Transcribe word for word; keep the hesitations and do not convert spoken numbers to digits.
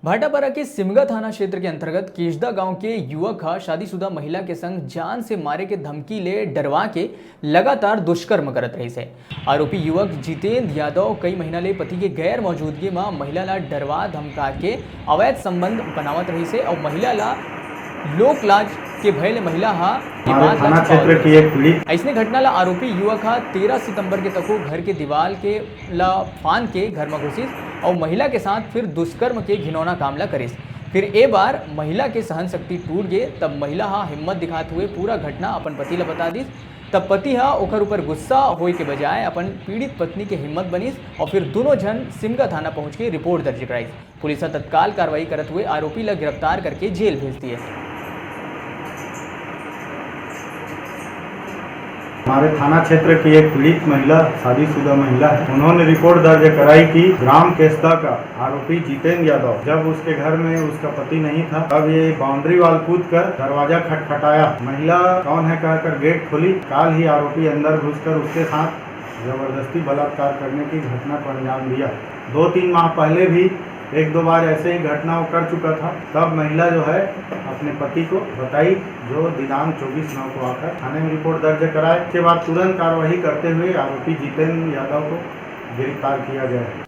भाटापारा के सिमगा थाना क्षेत्र के अंतर्गत केशदा गांव के युवक ह शादीशुदा महिला के संग जान से मारे के धमकी ले डरवा के लगातार दुष्कर्म करत रहिस हे। आरोपी युवक जितेंद्र यादव कई महीना ले पति के गैर मौजूदगी म महिला ला डरवा धमका के अवैध संबंध बनावत रहिस हे अउ महिला ला लोक लाज के भय ले महिला हा ये हमारे बात ला थाना छुपावत क्षेत्र की रहिस। एक पीड़ित अइसने घटना ला आरोपी युवक हा तेरह सितंबर के तको घर के दीवाल के ला फांद के घर म घुसिस अउ महिला के साथ फिर दुष्कर्म के घिनौना काम ला करिस। फिर ए बार महिला के सहन शक्ति टूट गे, तब महिला हा हिम्मत दिखात हुए पूरा घटना अपन पति ला बता दिस। तब पति हा ओकर ऊपर गुस्सा होए के बजाय अपन पीड़ित पत्नी के हिम्मत बनिस अउ फिर दोनों झन सिमगा थाना पहुंच के रिपोर्ट दर्ज कराइस। पुलिस हा तत्काल कार्रवाई करत हुए आरोपी ला गिरफ्तार करके जेल भेज दिए। हमारे थाना क्षेत्र की एक पीड़ित महिला, शादीशुदा महिला है, उन्होंने रिपोर्ट दर्ज कराई कि ग्राम केस्ता का आरोपी जितेंद्र यादव, जब उसके घर में उसका पति नहीं था, तब ये बाउंड्री वॉल कूद कर दरवाजा खटखटाया। महिला कौन है कहकर गेट खोली। काल ही आरोपी अंदर घुसकर उसके साथ जबरदस्ती बलात्कार करने की घटना को अंजाम दिया। दो तीन माह पहले भी एक दो बार ऐसे ही घटना वो कर चुका था। तब महिला जो है अपने पति को बताई, जो दिनांक चौबीस नौ को आकर थाने में रिपोर्ट दर्ज कराए। इसके बाद तुरंत कार्रवाई करते हुए आरोपी जितेंद्र यादव को गिरफ्तार किया गया है।